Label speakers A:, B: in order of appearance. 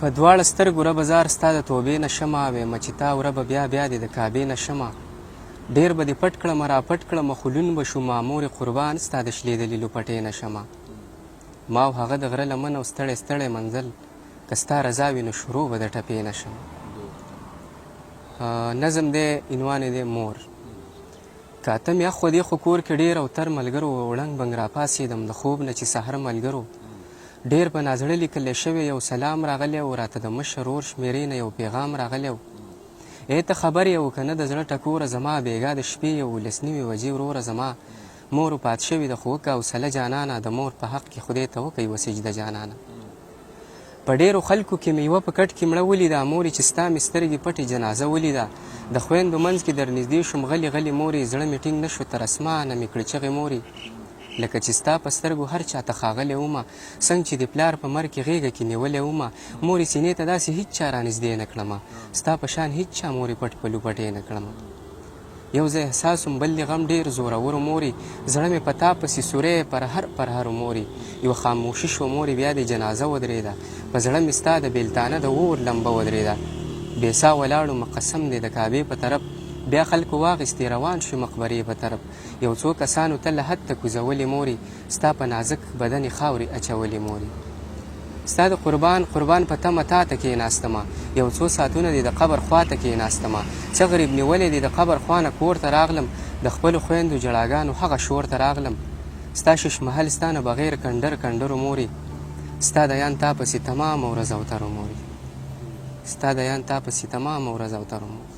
A: په دواړه سترګو ربه ځار ستا د توبې نه شمه، ویمه چې تا وربه بیا بیا دې د کعبې نه شمه. ډېر به دې پټ کړمه راپټ کړمه خو لوند به شومه، مورې قربان ستا د شلېدلي لوپټې نه شمه. ما او هغه د غره لمن او ستړی ستړی منزل، که ستا رضا وي نو شروع به د ټپې نه شمه. نظم دی، عنوان یې دی مور. کاته مې اخوا دېخوا کور کې ډېر او تر ملګرو وړنګ بنګ راپاڅېدم د خوب نه چې سحر ملګرو ډېر په نازړه لیکلی شوی یو سلام راغلی و راته د مشر ورور شمېرې نه یو پیغام راغلی و ای ته خبر یې و که نه د زړه ټکوره زما بېګا د شپې 11 نیمې بجې وروره زما مور وفات شوې ده خو وکه حوصله جانانه د مور په حق کې خدای ته وکه یوه سجده جانانه. په ډېرو خلکو کې مې یوه په کټ کې مړه ولیده، مورې چې ستا مې سترګې پټې جنازه ولیده، د خویندو منځ کې در نږدې شوم غلې غلې مورې، زړه مې ټینګ نه شو تر اسمانه مې کړې چغې مورې، لکه چې ستا په سترګو هر چا ته ښاغلی ومه، څنګ چې دې پلار په مرګ کې غېږه کې نیولی ومه، مورې سینې ته داسې هیڅ چا رانږدې نه کړمه، ستا په شان هیڅ چا مورې پټ په لوپټې نه کړمه. یو زه احساس وم بل دې غم ډېر زورور و مورې، زړه مې په تا پسې سوری پرهر پرهر و مورې، یوه خاموشي شوه مورې بیا دې جنازه ودرېده، په زړه مې ستا د بېلتانه د اور لمبه ودرېده، بې ساه ولاړ ومه قسم دې د کعبې په طرف، بیا خلکو واخیستې روان شوې مقبرې په طرف، یو څو کسانو ته لحد ته کوزولې مورې، ستا په نازک بدن یې خاورې اچولې مورې. ستا د قربان قربان په تمه تاته کېناستمه، یو څو ساعتونه دې د قبر خواته کېناستمه، څه غریب نیولې دې د قبر خوا نه کور ته راغلم، د خپلو خویندو ژړاګانو هغه شور ته راغلم، ستا شیش محل ستا نه بغیر کنډر کنډر و مورې، ستا دیان تا پسې تمامه ورځ اوتر و مورې، ستا دیان تا پسې تمامه ورځ اوتر و مورې.